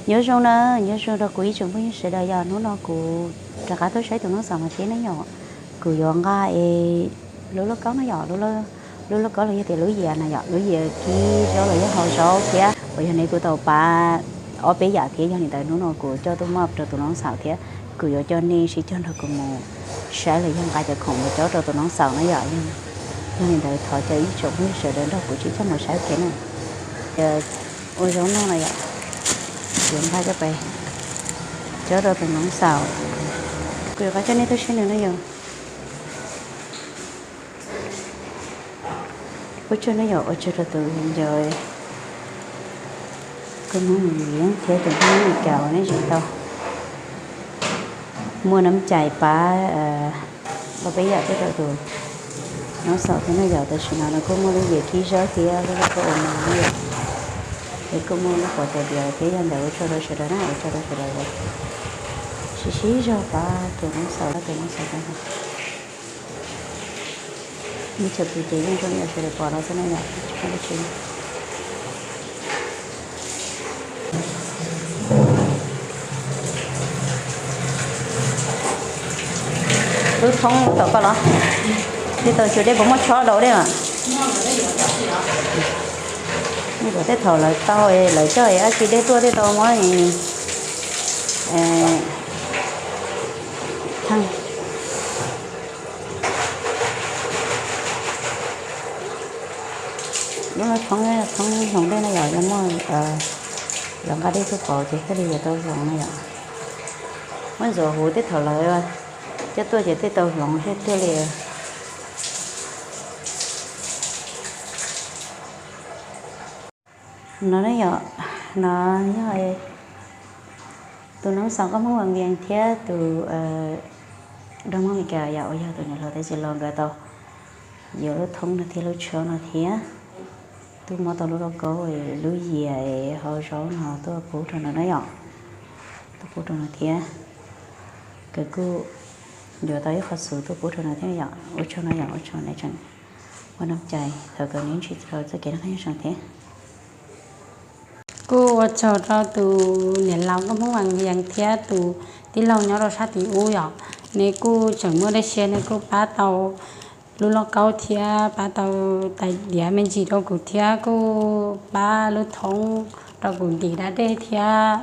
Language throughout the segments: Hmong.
Nyob zoo na, nyob zoo rau kuv ib tsoom phooj ywg sawv daws yom. Hnub no kuv rov qab tuaj saib tus noob xaus no thiab ne yom. Kuv yuav nqa es lub lauj kaub no yom, lub lauj kaub los yog tias lub yias na yom, lub yias kib zaub los yog hau zaub thiab uas yog ne kuv tau pab ob peb yam thiab. Yog li ntawd hnub no kuv coj tuaj muab rau tus noob xaus thiab kuv yuav coj nej sib cog nrog kuv mus saib los yog nqa cov khoom mus cob rau tus noob xaus na yom. Yog li ntawd thov caw ib tsoom phooj ywg sawv daws nrog kuv sib cog mus saib ua ke na. Ua zaub noj no yom, yuav nqa coj pais cob rau tus noob xaus. Kuv yuav qab coj nej tuaj saib nws no yom. Ua tsaug no yom, ua tsaug rau tus viv ncaus koj Hmoob Mus Yeej thiab tus Hmoob Mes Kas uas nej tseem tau muaj neej cai pab ob peb yam tuaj rau tus noob xaus thiab no yom. Tam sim no nws kuj muaj lub yias kib zaub thiab lub lauj kaub ua mov no yom, es kuj muaj lub qhuav tais diav thiab. Yog ntawd ua tsaug rau sawv daws na, ua tsaug rau sawv daws sib sib zog pab tus noob xaus, tus noob xaus. Ib txhia pw ces yeej zoo li sawv daws pom no xwb na yom. Lub thoob tom koj los, tej tau cua dej puas muaj tshob daus dej mas? Tej thaum lawv tau, lawv coj dab tsi dej tuaj tej tau muab. Lub no thoob, thoob hloov dej no yom, yog muaj lawv nqa dej tuaj pauv ces thiaj li yuav tau hloov no yom. Muab ntxuav huv tej thaum lawv coj tuaj ces thiaj tau hloov thiab thiaj li. No yom, no yog tus noob xaus nkauj Hmoob Vaj Vias thiab tus nraug Hmoob Mes Kas yom, uas yog tus niam laus tais txiv laus nkawd tau yuav lub thoob no thiab lub tshob no thiab tuaj muab tau lub lauj kaub, lub yias hau zaub no tuaj pub rau nws na yom, tuaj pub rau nws thiab. Nkawd kuj yuav tau ib qho xov tuaj pub rau nws thiab yom. Ua tsaug no yom, ua tsaug nej tseem muaj neej cai thaum kawg neb ntsib rau txoj kev noj qab nyob zoo thiab. Kuj ua tsaug rau tus niam laus nkauj Hmoob Vaj Vias thiab tus tij laug nyob rau sab tim ub yom, nws kuj tseem muaj dej siab, nws kuj pab tau lub lauj kaub thiab pab tau tais diav me ntsis rau kuv thiab kuj pab lub thoob rau kuv ntim da dej thiab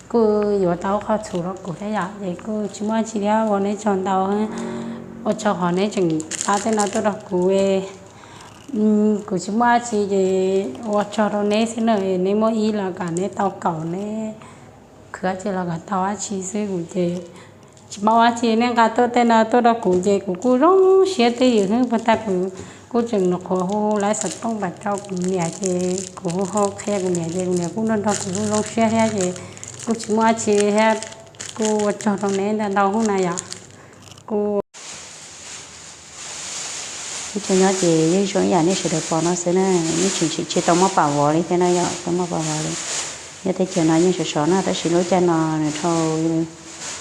kuj yuav tau qhov txhuv rau kuv thiab yom. Ces kuj tsis muaj dab tsi thiab, ua neb tsaug ntau, ua tsaug qhov neb tseem pab tej no tuaj rau kuv. Kuv tsis muaj dab tsi ces ua tsaug rau neb xwb na, neb muaj ib los kom neb tau kaum, neb khwv dab tsi los kom tau dab tsi xwb. Kuv ces tsis paub dab tsi, neb nqa tuaj tej no tuaj rau kuv ces kuv kuj zoo siab twj ywm xwb. Puag ta kuv kuj tseem nyuam qhuav hu laiv xov tooj pam rau kuv niam ces kuv hu hu qhia kuv niam ces kuv niam kuj nrog nrog kuv kuj zoo siab thiab ces kuj tsis muaj dab tsi thiab. Kuj ua tsaug rau neb ntau ntau hnub na yom. Kuj ib tsoom nyob ces yeej zoo ib yam nej sawv daws pom no xwb na, yeej tseem tsis tau muaj pam vov li thiab na yom, tau muaj pam vov li. Nyob teb chaws no yeej sov sov na, tab sis lub caij no nws dhau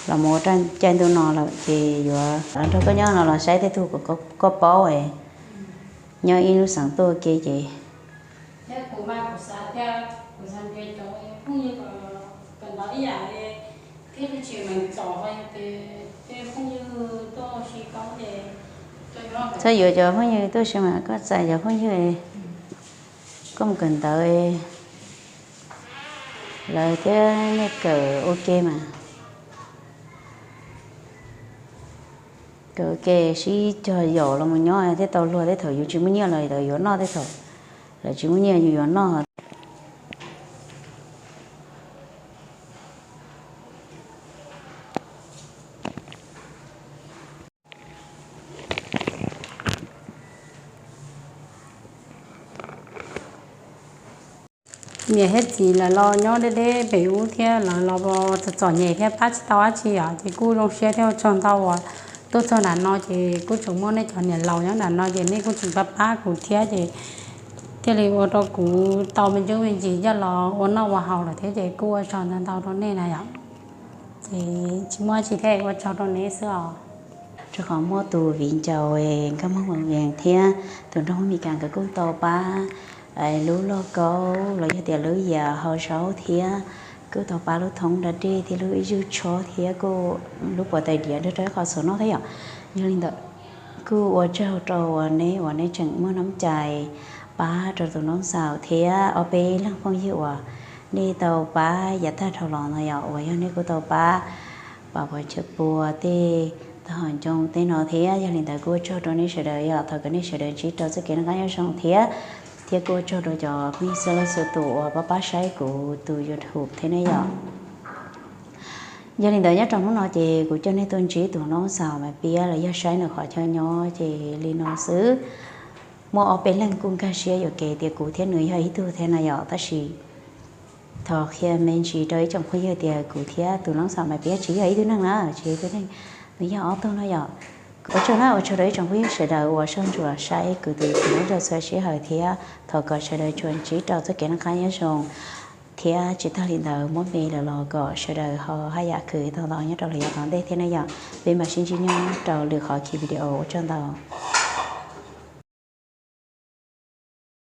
los mus ua caij ntuj no lawm ces yuav los nrog koj nyob no los saib tej tug koj paub nyob ib lub xeev tuaj ke ces txhob yuav cov phooj ywg tuaj si mas koj txais cov phooj ywg, koj mus kawm ntawv lawv thiab nej kawm ua ke mas, kawm ua ke sib cog yaum los mus nyob thiaj tau luag. Tej thaum yus tsis muaj nyiaj los lawv yuav noj, tej thaum lawv tsis muaj nyiaj yus yuav noj. Niam thiab txiv lawv los nyob deb deb pem ub thiab lawv los txom txom nyem thiab pab tsis tau dab tsi yom, ces kuj zoo siab thiab ua tsaug ntau uas tuaj txog nram no ces kuj tseem muaj nej cov niam laus nyob nram no ces nej kuj tseem pab pab kuv thiab ces thiaj li ua rau kuv tau me ntsuj me ntsis coj los ua noj ua haus lawm thiab ces kuj ua tsaug ntau ntau rau nej na yom. Ces tsis muaj dab tsi thiab, ua tsaug rau neb xwb os. Rau qhov muaj tus viv ncaus nkauj Hmoob Vaj Vias thiab tus nraug Hmoob Mes Kas nkawd kuj tau pab lub lauj kaub los yog tias lub yias hau zaub thiab Kuj tau pab lub thoob da dej thiab lub ib zug tshob thiab kuj lub puas tais diav nrog rau ib qho txhuv noj thiab yom. Yog li ntawd kuj ua tsaug rau uas neb uas neb tseem muaj noob cai pab rau tus noob xaus thiab ob peb leeg phooj ywg uas nej tau pab yav tag dhau los no yom, uas yog nej kuj tau pab pab pov chawj pua tej tag hom ncoo tej no thiab. Yog li ntawd kuj ua tsaug rau nej sawv daws yom, thov kom nej sawv daws ntsib rau txoj kev noj qab nyob zoo thiab, thiab kuj ua tsaug rau cov phooj ywg txhua leej txhua tus uas pab pab saib kuv tus YouTube thiab ne yom. Yog li ntawd nyob rau hnub no ces kuv coj nej tuaj ntsib tus noob xaus mas piab los yog saib nws qhov chaw nyob ces li no xwb. Muaj ob peb leeg kuj nkag siab yuam kev tias kuv thiab nws yog ib tug thiab no yom, tab sis thov qhia me ntsis rau ib tsoom phooj ywg tias kuv thiab tus noob xaus mas piab tsis yog ib tug neeg na, tsis yog ib tug neeg, nws yog ob tug no yom. Ua tsaug na, ua tsaug rau ib tsoom phooj ywg sawv daws uas soj ntsuam saib kuv tus YouTube rau txhua sij hawm thiab thov kom sawv daws tsuas ntsib rau txoj kev noj qab nyob zoo thiab tsis tag li ntawd muab me lawm los kom sawv daws ho haj yam khwv tau ntau nyob rau lwm yav tom ntej thiab ne yom. Peb mam sib ntsib nyob rau lwm qhov ki video, ua tsaug ntau.